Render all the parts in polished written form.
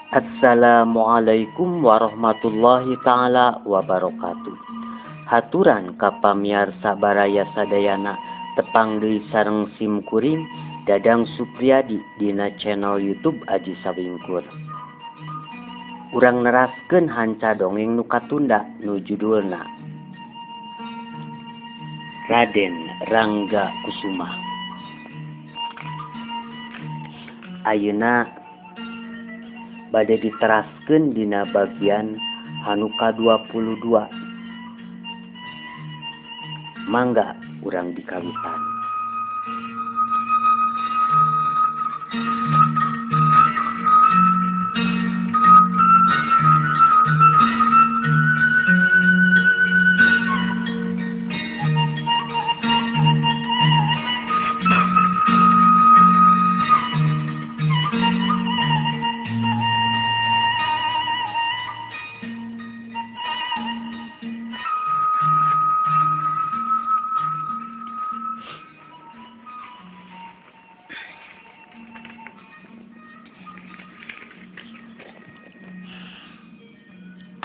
Assalamualaikum warahmatullahi taala wabarakatuh. Haturan ka pamiarsa baraya sadayana tepang deui sareng sim kuring Dadang Supriyadi dina channel YouTube Aji Sawingkur. Urang neraskeun hanca dongeng nu katunda nu judulna Raden Rangga Kusuma. Ayeuna bade diteraskeun dina bagian anu ka-22. Mangga urang dikawitan.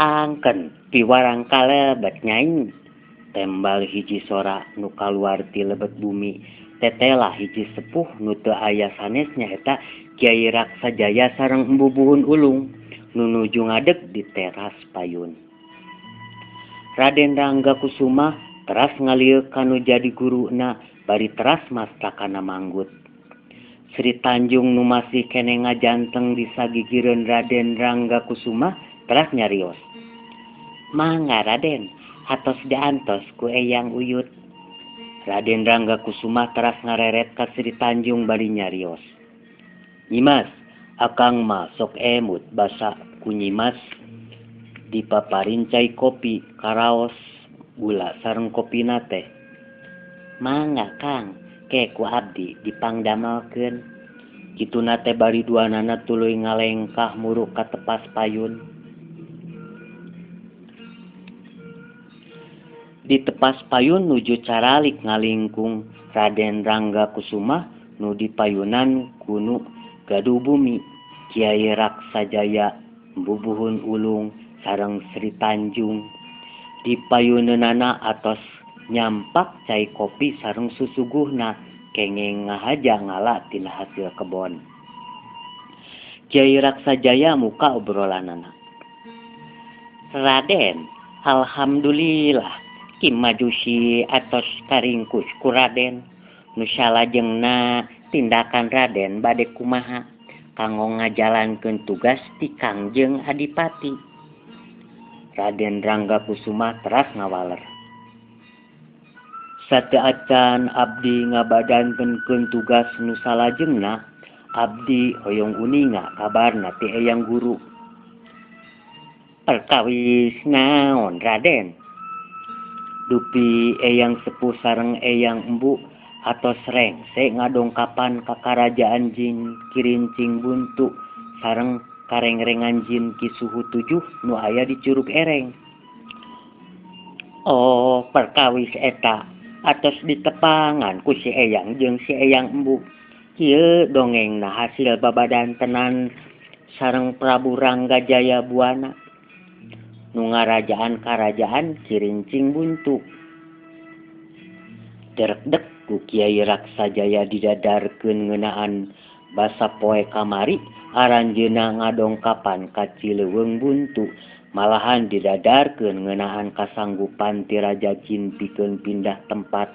Angken piwarang kalebet nyai, tembal hiji sora nu kaluar ti lebet bumi. Tetela hiji sepuh nu teu aya sanes nyaeta Kiai Raksajaya sareng Embubuhun Ulung nu nuju ngadeg di teras payun. Raden Rangga Kusuma teras ngalieuk ka nu jadi guruna bari teras mastakana manggut. Sri Tanjung nu masih keneh ngajanteng di sagigireun Raden Rangga Kusuma teras nyarios. Mangga Raden, atos diantos ku Eyang Uyut. Raden Rangga Kusuma teras ngareret ka Sri Tanjung bari nyarios. Nyimas, akang mah sok emut basa ku nyimas dipaparin cai kopi karaos gula sareng kopina teh. Mangga Kang, ke ku abdi dipangdamelkeun. Kituna teh bari duanana tuluy ngalengkah muruk ka tepas payun. Di tepas payun nuju caralik ngalingkung Raden Rangga Kusuma nu dipayunan kunu gaduh bumi Kiai Raksajaya Bubuhun Ulung sareng Sri Tanjung. Di payuneunana atos nyampak cai kopi sareng susuguhna kengeng ngahaja ngala tina hasil kebon. Kiai Raksajaya muka obrolanana. Raden, alhamdulillah Ki Majusi atos karingkus ku Raden. Nu salajengna tindakan Raden bade kumaha kanggo ngajalankeun tugas ti Kangjeng Adipati. Raden Rangga Kusuma teras ngawaler. Sateu acan abdi ngabadankeun tugas nu salajengna, abdi hoyong uninga kabarna ti Eyang Guru. Perkawis naon Raden? Dupi Eyang Sepuh sareng Eyang Embu atos rengse ngadongkapan ka karajaan jin Kirincing Buntu sareng karengrengan jin Ki Suhu 7 nu aya di Curug Ereng. Oh, perkawis eta atos ditepangan ku si Eyang jeung si Eyang Embu. Kieu dongengna hasil babadantenan sareng Prabu Rangga Jaya Buana nu ngarajaan karajaan Kirincing Buntu. Derekdek ku Kiai Raksajaya didadarkeun ngeunaan basa poe kamari aranjeunna ngadongkapan ka Cileuweung Buntu, malahan didadarkeun ngeunaan kasanggupan ti Raja Jin pikeun pindah tempat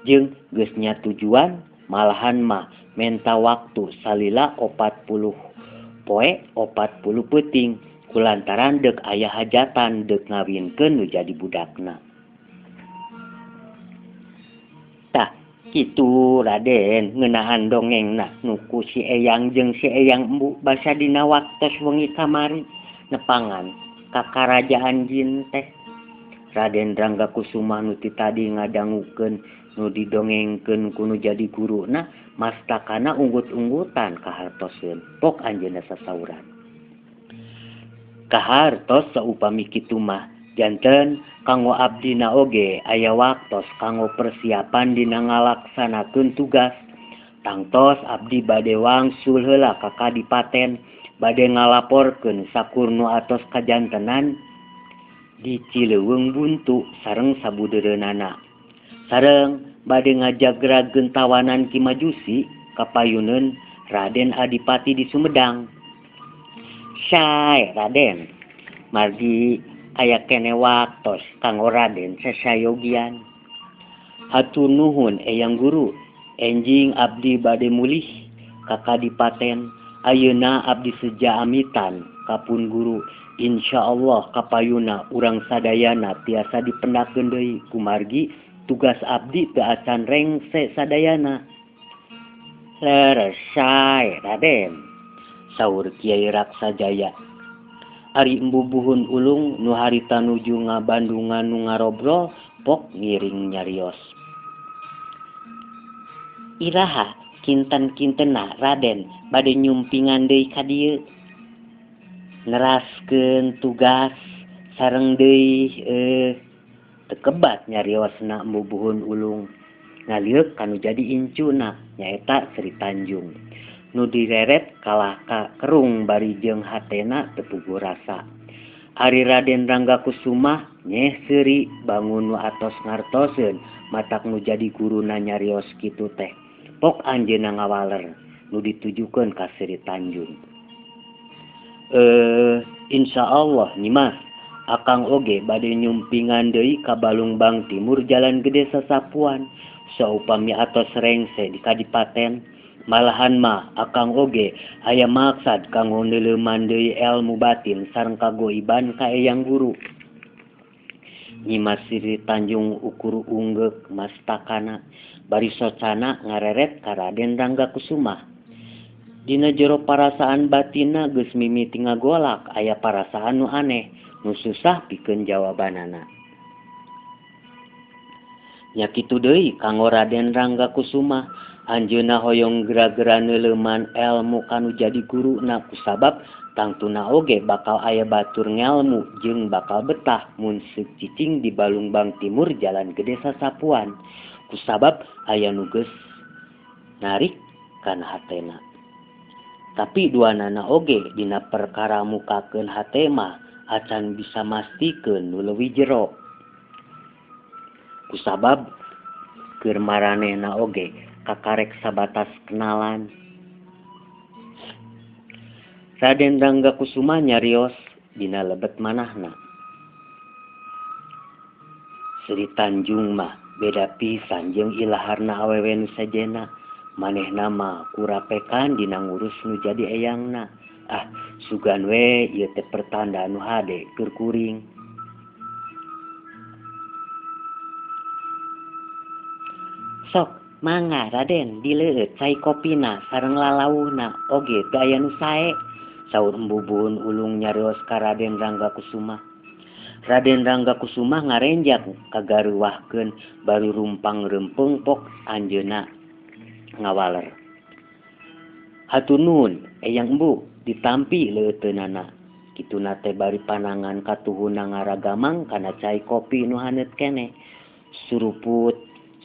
jeung geus nya tujuan, malahan mah menta waktu salila 40 poe 40 peuting kulantaran deuk aya hajatan deuk ngawinkeun nu jadi budakna. Tah kitu Raden ngeunaan dongengna nu ku si Eyang jeung si Eyang Embu basa dina waktos wengi kamari nepangan ka karajaan jin teh. Raden Rangga Kusuma nu ti tadi ngadangukeun nu didongengkeun ku nu jadi guruna mastakana unggut-unggutan kahartoseun pok anjeunna sasauran. Kahartos saupami kitu mah janten kanggo abdina oge aya waktos kanggo persiapan dina ngalaksanakeun tugas. Tangtos abdi bade wangsul heula ka kadipaten Bade ngalaporkeun sakur nu atos kajantenan di Cileuweung Buntu sareng sabudeureunana. Sareng bade ngajagrageun tawanan Ki Majusi kapayuneun Raden Adipati di Sumedang. Sae Raden, margi aya kene waktos kanggo Raden sasayogian. Hatur nuhun Eyang Guru, enjing abdi bade mulih ka kadipaten. Ayeuna abdi seja amitan kapun guru. Insyaallah kapayuna urang sadayana tiasa dipendakeun deui kumargi tugas abdi teu acan rengse sadayana. Leres sae Raden, saur Kiai Raksajaya. Ari embubuhun ulung nu harita nuju ngabandungan nu ngarobrol pok ngiring nyarios. Iraha kinten-kintena Raden bade nyumpingan deui ka dieu, neraskeun tugas sareng deui tekebat nyariosna embubuhun ulung ngalieuk kanu jadi incuna nyaeta Sri Tanjung nu direret kalah ka kerung bari jeung hatena teu puguh rasa. Ari Raden Rangga Kusumah nyeh seuri bangun nu atos ngartoseun matak nu jadi guruna nyarios kitu teh. Pok anjeunna ngawaler nu ditujukeun ka Sri Tanjung. Insyaallah Nyimas, akang oge bade nyumpingan deui ka Balungbang Timur Jalan Gede Sasapuan saupami atos rengse di kadipaten. Malahan mah akang oge aya maksad kanggo neuleuman deui elmu batin sareng kagoiban ka Eyang Guru. Nyimas Sri Tanjung ukur unggeuk mastakana bari socana ngareret ka Raden Rangga Kusumah. Dina jero parasaan batinna geus mimiti ngagolak aya parasaan nu aneh nu susah pikeun jawabanana. Nya kitu deui kanggo Raden Rangga Kusumah, anjeunna hoyong gera-gera neuleuman elmu kanu jadi guruna kusabab tangtuna oge bakal aya batur ngelmu jeung bakal betah mun seuk cicing di Balungbang Timur Jalan Gede Sasapuan kusabab aya nu geus narik kana hatena. Tapi duanana oge dina perkara mukakeun hate mah acan bisa mastikeun nu leuwih jero. Kusabab keur maranehna oge kakarek sabatas kenalan. Raden Rangga Kusuma nyarios dina lebet manahna. Sri Tanjung mah beda pisan jeung ilaharna awewe nu sajena. Manehna mah kurapekan dina ngurus nu jadi eyangna. Ah, sugan we ieu teh pertanda nu hade keur kuring. Sok mangga Raden dileueut cai kopina sareng lalauhna oge teu aya nu sae, saur embubuhun ulung nyarios ka Raden Rangga Kusuma. Raden Rangga Kusuma ngarenjak kagaruwahkeun baru rumpang rempeung pok anjeunna ngawaler. Hatur nuhun Eyang Embu, ditampi leuteunana. Kituna teh bari panangan katuhuna ngaragamang kana cai kopi nu haneut keneh. Suruput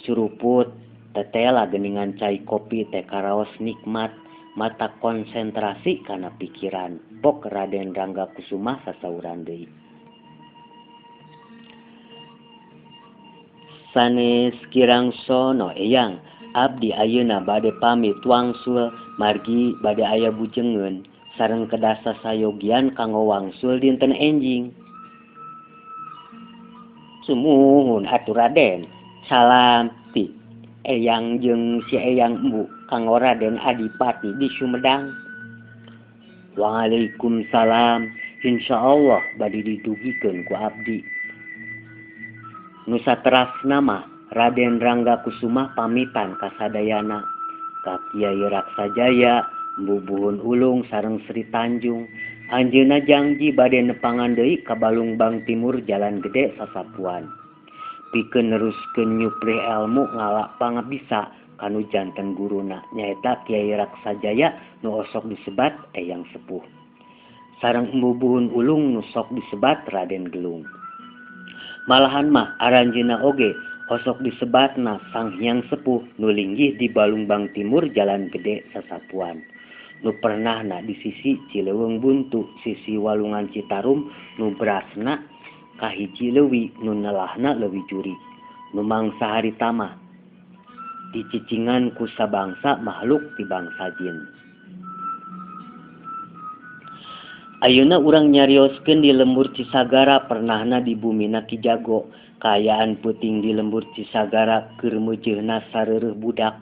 suruput tetela geuningan cai kopi teh karaos nikmat, mata konsentrasi kana pikiran. Pok Raden Rangga Kusuma sasauran deui. Sanes kirang sono Eyang, abdi ayeuna bade pamit wangsul margi bade aya bujengeun sareng kedasa sayogian kanggo wangsul dinten enjing. Sumuhun atuh Raden, salam ti Eyang jeung si Eyang Embu kanggo Raden Adipati di Sumedang. Waalaikumsalam, insyaallah bade didugikeun ku abdi. Nu saterasna mah Raden Rangga Kusumah pamitan ka sadayana, ka Kiai Raksajaya, Embubuhun Ulung sareng Sri Tanjung. Anjeunna jangji bade nepangan deui ka Balungbang Timur Jalan Gede Sasapuan. Pikeun neruskeun nyuplih elmu ngala pangabisa kanu janten guruna nyaeta Kiai Raksajaya nu osok disebat Eyang Sepuh. Sareng Embubuhun Ulung nu sok disebat Raden Gelung. Malahan mah aranjeunna oge osok disebatna Sang Hyang Sepuh nu linggih di Balungbang Timur Jalan Gede Sasapuan. nu pernahna di sisi Cileuweung Buntu sisi Walungan Citarum nu brasna ka hiji leuwi nu nelahna leuwi jurig nu mangsa harita mah dicicingan ku sabangsa makhluk ti bangsa jin. Ayeuna urang nyarioskeun di lembur Cisagara pernahna di bumina Ki Jago. Kaayaan peuting di lembur Cisagara keur meujeuna sareureuh budak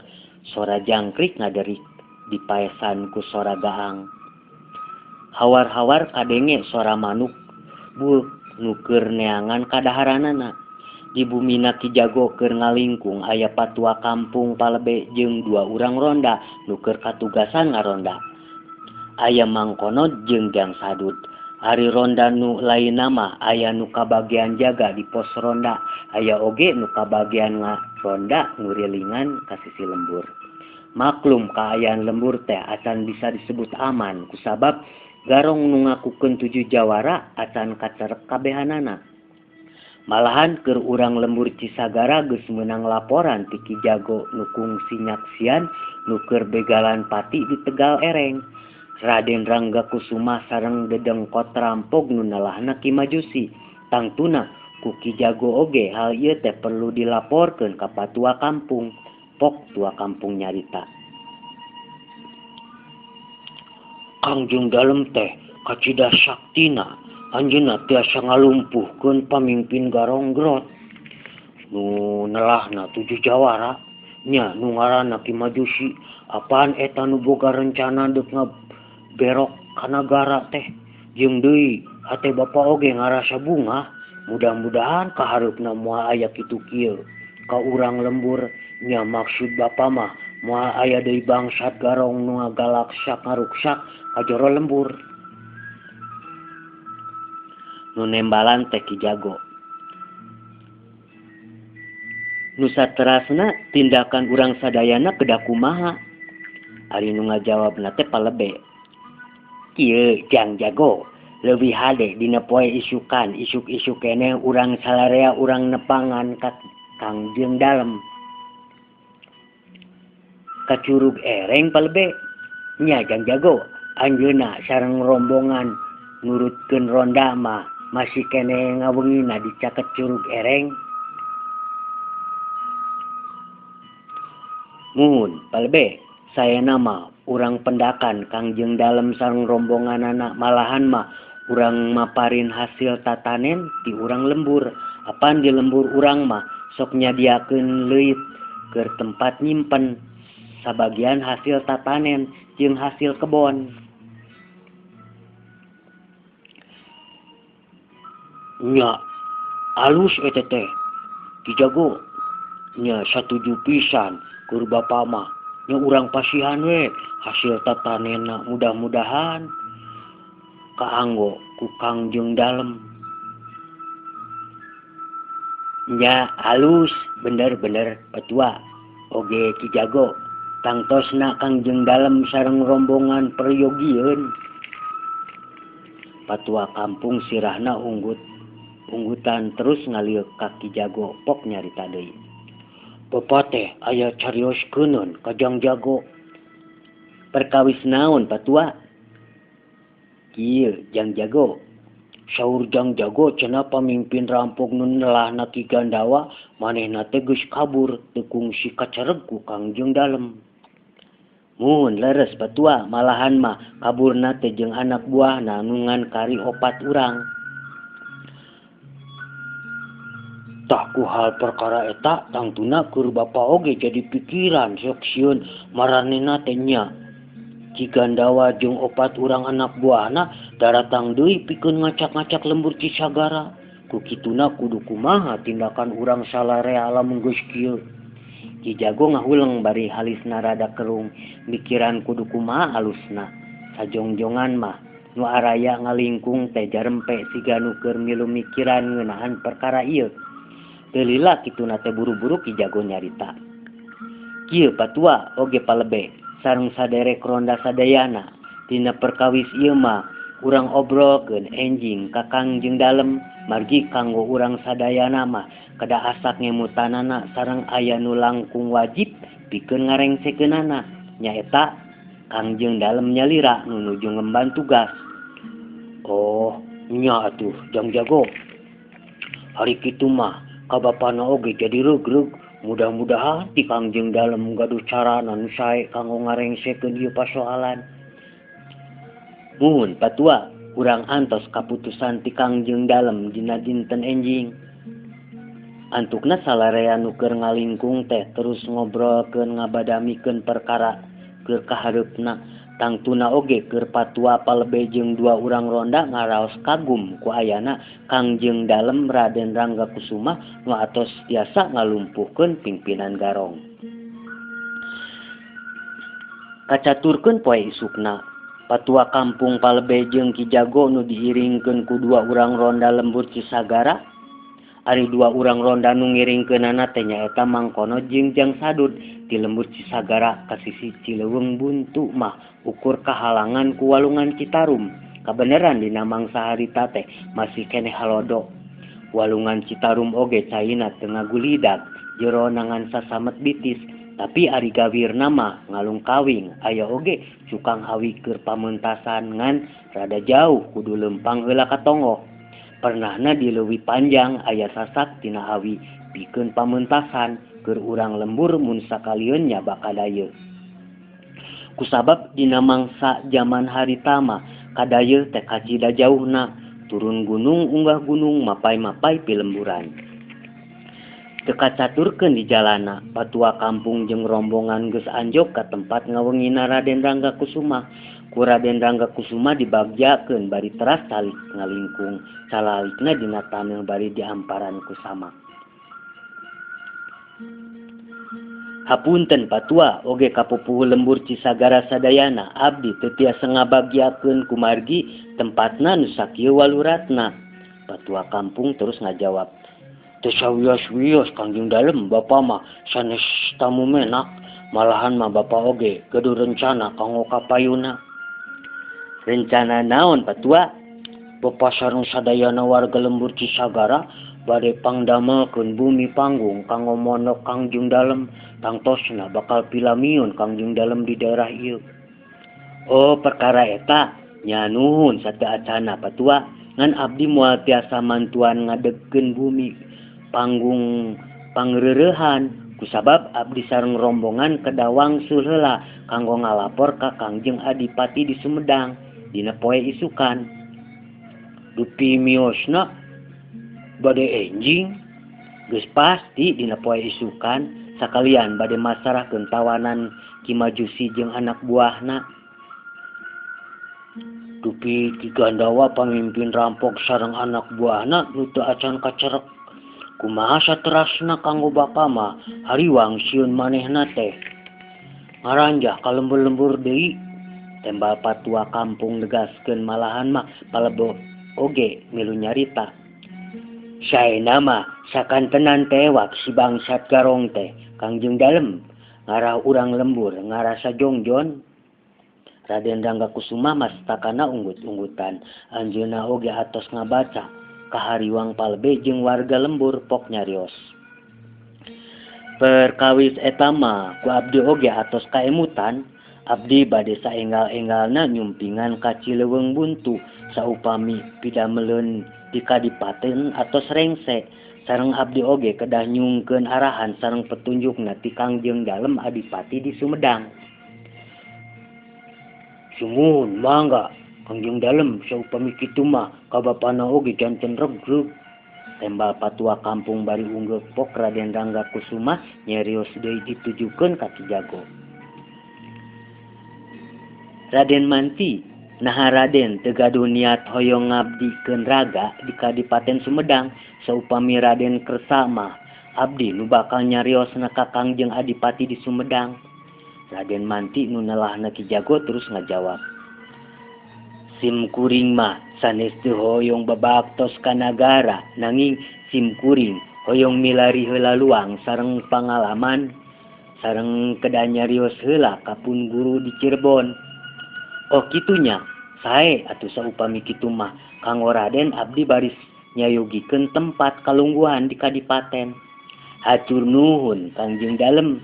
sora jangkrik ngaderik dipaesan ku sora gaang. Hawar-hawar kadenge sora manuk bueuk nu keur neangan kadaharanana. Di bumina Ki Jago keur ngalingkung aya patua kampung palebe jeung dua urang ronda nu keur katugasan ngaronda. Aya Mangkonod jeung Jang Sadud. Ari ronda nu lainna mah aya nu kabagian jaga di pos ronda, aya oge nu kabagian ngaronda ngurilingan ka sisi lembur. Maklum kaayaan lembur teh acan bisa disebut aman kusabab garong nu ngakukeun 7 jawara acan kacerek kabehanana. Malahan keur urang lembur Cisagara geus meunang laporan ti Ki Jago nu kungsi nyaksian nu keur begalan pati di Tegal Ereng. Raden Rangga Kusuma sareng dedengkot rampog nu nelahna Ki Majusi. Tangtuna ku Ki Jago oge hal ieu teh perlu dilaporkeun ka patua kampung. Pok tua kampung nyarita. Kangjeng Dalem teh kacida saktina, anjeunna tiasa ngalumpuhkeun pamimpin Garonggrot. Nu nelahna 7 jawara nya nu ngaranna Ki Majusi. Apaan eta nu boga rencana deuk ngaberok ka nagara teh? Jeung deui hate bapa oge ngarasa bungah, mudah-mudahan kahareupna moal aya kitu kieu ka urang lembur. Nya maksud bapa mah moal aya deui bangsat garong nu ngagalaksak ngaruksak ka jero lembur. Nu nembalan teh Ki Jago. Nu saterasna tindakan urang sadayana kedah kumaha? Ari nu ngajawabna teh palebe. Kieu Jang Jago, leuwih hade dina poe isukan, isuk-isuk keneh urang salarea urang nepangan ka Kangjeng Dalem. Ka Curug Ereng palebe. Nya Jang Jago, anjeunna sareng rombongan nurutkeun ronda mah masih keneh ngawengina di caket Curug Ereng. Muhun palebe, saya nama urang pendakan Kangjeng Dalem sareng rombonganana, malahan mah urang maparin hasil tatanen ti urang lembur. Apan di lembur urang mah sok nyadiakeun leuit keur tempat nyimpen sabagian hasil tatanen jeung hasil kebon. Nya alus eta teh Ki Jago. Nya satuju pisan keur bapa mah. Nya urang pasihan we hasil tatanena, mudah-mudahan kaanggo ku Kangjeng Dalem. Nya alus bener-bener petua oge Ki Jago. Tangtosna Kangjeng Dalem sareng rombongan peryogieun. Patua kampung sirahna unggutan terus ngalieu ka Ki Jago. Pok nyarita deui. Bapa teh aya carioskeun ka Jang Jago. Perkawis naon patua? Kieu Jang Jago. Saur Jang Jago cenah pamimpin rampok nu nelahna Ki Gandawa manehna teh geus kabur teu kungsi kacereg ku Kangjeng Dalem. Mun leres patua, malahan mah kaburna teh jeung anak buahna nu ngan kari 4 urang. Tah ku hal perkara eta tangtuna keur bapa oge jadi pikiran sok sieun maranehna teh nya. Ki Gandawa jeung 4 urang anak buahna daratang deui pikeun ngacak-ngacak lembur Cisagara. Ku kituna kudu kumaha tindakan urang salarea lamun geus kieu. Ki Jago ngahuleng bari halisna rada kerung mikiran kudu kumaha alusna. Sajongjongan mah nu araya ngalingkung teh jarempe siga nu keur milu mikiran ngeunaan perkara ieu. Teu lila kituna teh buru-buru Ki Jago nyarita. Kieu patua oge palebe sareng saderek ronda sadayana. Dina perkawis ieu mah urang obrolkeun enjing ka Kangjeng Dalem margi kanggo urang sadayana mah kada asak ngemutanana sareng aya nu langkung wajib pikeun ngarengsekeunana nyaeta Kangjeng Dalem nyalira nu nuju ngemban tugas. Oh, nya atuh Jang Jago. Hari kitu mah ka bapana oge jadi regreg. Mudah-mudahan ti Kangjeng Dalem gaduh carana nu sae kanggo ngarengsekeun ieu pasoalan. Muhun patua, urang antos kaputusan ti Kangjeng Dalem dina dinten enjing. Antukna salarea nu keur ngalingkung teh terus ngobrolkeun ngabadamikeun perkara keur kahareupna, tangtuna oge keur patua palebe jeung dua urang ronda ngaraos kagum ku ayana Kangjeng Dalem Raden Rangga Kusuma nu atos tiasa ngalumpuhkeun pingpinan Garong. Kacaturkeun poe isukna, patua kampung palebe jeung Ki Jago nu diiringkeun ku dua urang ronda lembur Cisagara. Ari dua urang ronda nu ngiringkeunana teh nyaeta Mangkono jeung Jang Sadud ti lembur Cisagara ka sisi Cileuweung Buntu mah ukur kahalangan ku walungan Citarum. Kabeneran dina mangsa harita teh masih keneh halodo. Walungan Citarum oge caina teu ngagulidag jero ngan sasamet bitis, tapi ari gawirna mah ngalungkawing aya oge cukang awi keur pamentasan ngan rada jauh kudu leumpang heula ka tonggoh. Pernahna di leuwih panjang aya sasak tina awi pikeun pamentasan keur urang lembur mun sakalieun nyaba kadayeuh. Kusabab dina mangsa jaman harita mah kadayeuh teh kacida jauhna, turun gunung unggah gunung mapay-mapay pilemburan. Teu kacaturkeun di jalana, patua kampung jeung rombongan geus anjog ka tempat ngawengina Raden Rangga Kusuma. Ku Raden Rangga Kusuma dibagjakeun bari teras calik ngalingkung, calalikna dina taneuh bari diamparan ku samak. Hapunten patua oge kapupuhu lembur Cisagara sadayana abdi teu tiasa ngabagjakeun kumargi tempatna nu sakieu waluratna. Patua kampung terus ngajawab, teu sawios-wios Kangjeng Dalem, bapa mah sanes tamu menak, malahan mah bapa oge gaduh rencana kanggo ka payuna. Rencana naon patua? Bapa sareng sadayana warga lembur Cisagara bade pangdamelkeun bumi panggung kanggo mondok Kangjeng Dalem, tangtosna bakal pilamiun Kangjeng Dalem di daerah ieu. Oh, perkara eta nya nuhun sateuacana patua, ngan abdi moal tiasa mantuan ngadegkeun bumi panggung pangreurehan kusabab abdi sareng rombongan kedawang sul heula kanggo ngalapor ka Kangjeng Adipati di Sumedang dina poe isukan. Dupi miosna bade enjing geus pasti dina poe isukan sakalian bade masarahkeun tawanan Ki Majusi jeung anak buahna. Dupi Ki Gandawa pamimpin rampok sareng anak buahna nu teu acan kacerek. Kumaha saterasna kanggo bapa mah hariwang sieun manehna teh. Ngaranjah ka lembur-lembur deui. Tembal patua kampung negaskeun malahan mah palebo oge milu nyarita. Saena mah sakantenan tewak si bangsat Garong teh Kangjeng Dalem ngarah urang lembur ngarasa jongjon. Raden Rangga Kusuma mastakana unggut-unggutan. Anjeunna oge atos ngabaca kahariwang palebe jeung warga lembur pok nyarios. Perkawis eta mah ku abdi oge atos kaemutan, abdi bade saenggal-enggalna nyumpingan ka Cileuweung Buntu saupami pidameleun di kadipaten atos rengse. Sareng abdi oge kedah nyungkeun arahan sareng petunjukna ti Kangjeng Dalem Adipati di Sumedang. Sumuhun mangga Kangjeng Dalem saupami kitu mah ka bapana oge janten regreg. Tembal patua kampung bari unggeuk pok Raden Rangga Kusuma nyerios deui ditujukeun ka Ki Jago. Raden Manti, naha Raden teu gaduh niat hoyong ngabdikeun raga di Kadipaten Sumedang saupami Raden kersa mah abdi nu bakal nyariosna ka Kangjeng Adipati di Sumedang. Raden Manti nu nelahna Ki Jago terus ngajawab, sim kuring mah sanes teu hoyong babaktos ka nagara, nanging sim kuring hoyong milari heula luang sareng pangalaman sareng kedah nyarios heula ka pun guru di Cirebon. Oh kitunya, sae atuh saupami kitu mah kanggo Raden abdi baris nyayogikeun tempat kalungguhan di kadipaten. Hatur nuhun Kangjeng Dalem.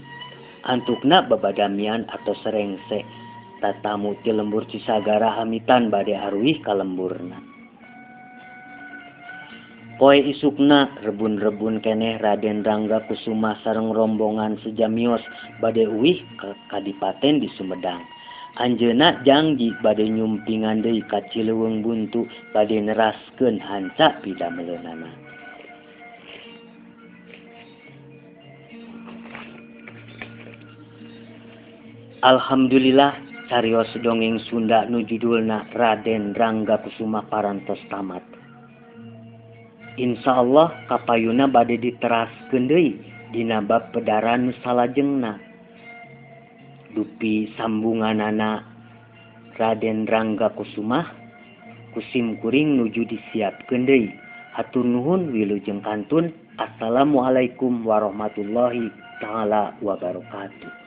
Antukna babadamian atau serengse. Tatamu ti lembur Cisagara amitan bade aruih ka lemburna. Poe isukna rebun-rebun keneh Raden Rangga Kusuma sareng rombongan sejamios bade uih ka kadipaten di Sumedang. Anjeunna jangji bade nyumpingan deui ka Cileuweung Buntu bade neraskeun hanca pidameleunana. Alhamdulillah carios dongeng Sunda nu judulna Raden Rangga Kusuma parantos tamat. Insya Allah kapayuna bade diteraskeun deui dina bab pedaran nu salajengna. Dupi sambunganana Raden Rangga Kusumah kusim kuring nuju disiapkeun deui. Hatur nuhun wilujeng kantun. Assalamualaikum warahmatullahi taala wabarakatuh.